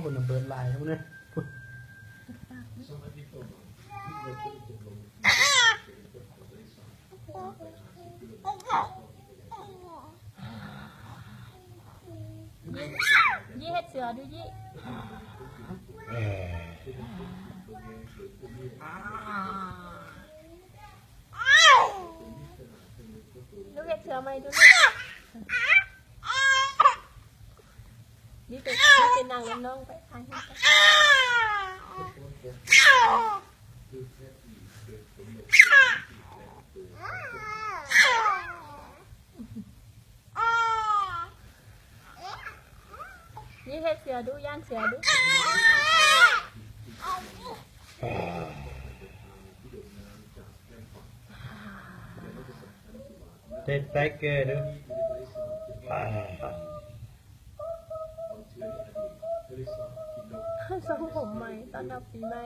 ພຸ້ນນະ ເບີດຫຼາຍພຸ້ນນະ ພຸ້ນ. ຢີ່ ຢີ່ເຮັດເສືອດູ ຢີ່. ລູກເຮັດເສືອໃໝ່ດູລູກ. ນີ້ເປັນ ນີ້ເປັນນາງນຳນ້ອງໄປ ອ່ານໃຫ້ຟັງ. ນີ້ເຮັດເສືອດຸ ຢ້ານເສືອດຸ. ເຮັດໄຕເກີດຸ. ຊົງຜົມໃໝ່ຕ້ອນຮັບປີໃໝ່.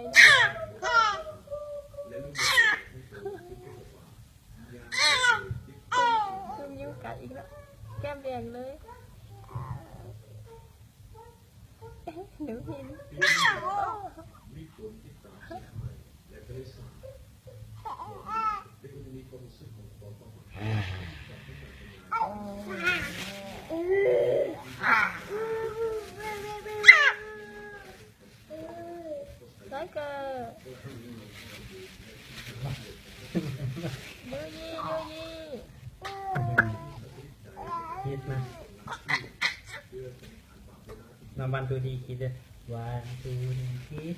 ຈຸ້ມຍິ້ມກັດອີກແລ້ວ ແກ້ມແດງເລີຍ. ໜູເຫັນ. ໄທເກີ ຢູຢີ ຢູຢີ. ຄິດນະ ນຳວັນທູທີຄິດເດີ້ ວັນທູທີຄິດ.